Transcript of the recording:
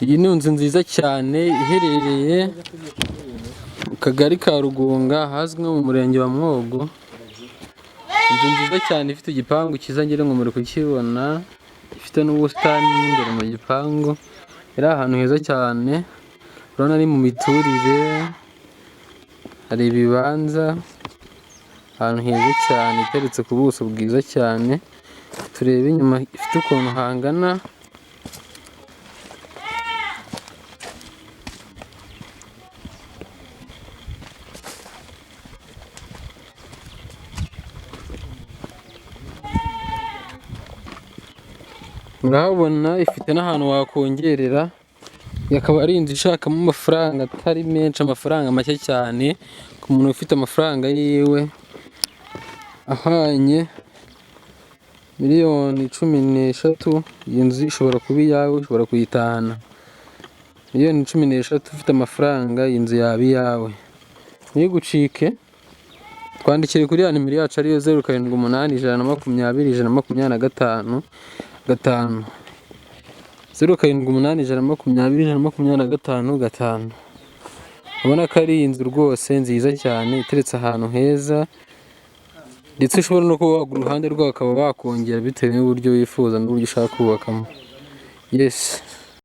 Iyi ni inzu nziza cyane iherereye mu kagari ka Rugunga ahazwi nko mu murenge wa Mwogo. Inzu nziza cyane ifite igipangu cyiza, ngira ngo muri kukibona, ifite n'ubusitani mo imbere mu gipangu, iri ahantu heza cyane, urabona ni mu miturire, hari ibibanza, ahantu heza cyane, iteretse ku buso bwiza cyane, turebe inyuma ifite ukuntu hangana. Murahabona ifite n'ahantu wakongerera, akaba ari inzu ishakamo amafaranga atari menshi, amafaranga make cyane, ku muntu ufite amafaranga yiwe ahwanye miliyoni 13, iyi nzu ishobora kuba iyawe, ushobora kuyitahana. Miliyoni 13 ufite amafaranga, iyi nzu yaba iyawe. Ntigucike, twandikire kuri ya nimero yacu ariyo 07812025 5, 07812025 5. Urabona ko ari inzu rwose nziza cyane, iteretse ahantu heza, ndetse ushobora no kuba wagura uruhande rwayo ukaba wakongera bitewe n'uburyo wifuza n'uburyo ushaka kubakamo. Yes.